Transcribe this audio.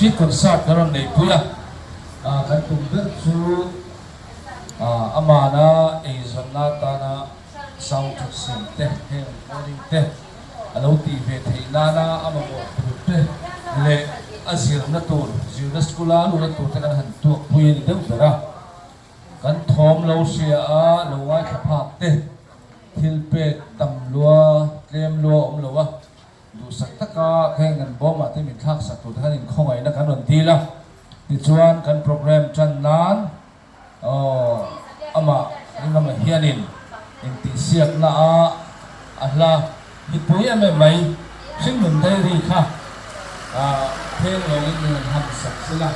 Street Concert kan rawn neihpui a, kan tum ber chu amana eizawnna atana sound that siam te, heng recording te a lo tih ve theih nana a mamawh tur te leh a zirna tur, zirna school a luhna tur te kan han tuakpui a ni deuh ber a. Kan thawm lo hria a, lo ngaithla phak te, thil pek tam lua, tlem lua awm lo a, duhsak taka heng kan bawmah te min thlak sak tur te khan inkhawngaihna kan rawn dil a. Tichuan kan program tan nan aw amah ringama hianin intihsiakna a a hla hipui em em mai hringnun diary kha pheng lawngin min rawn ham sak sela.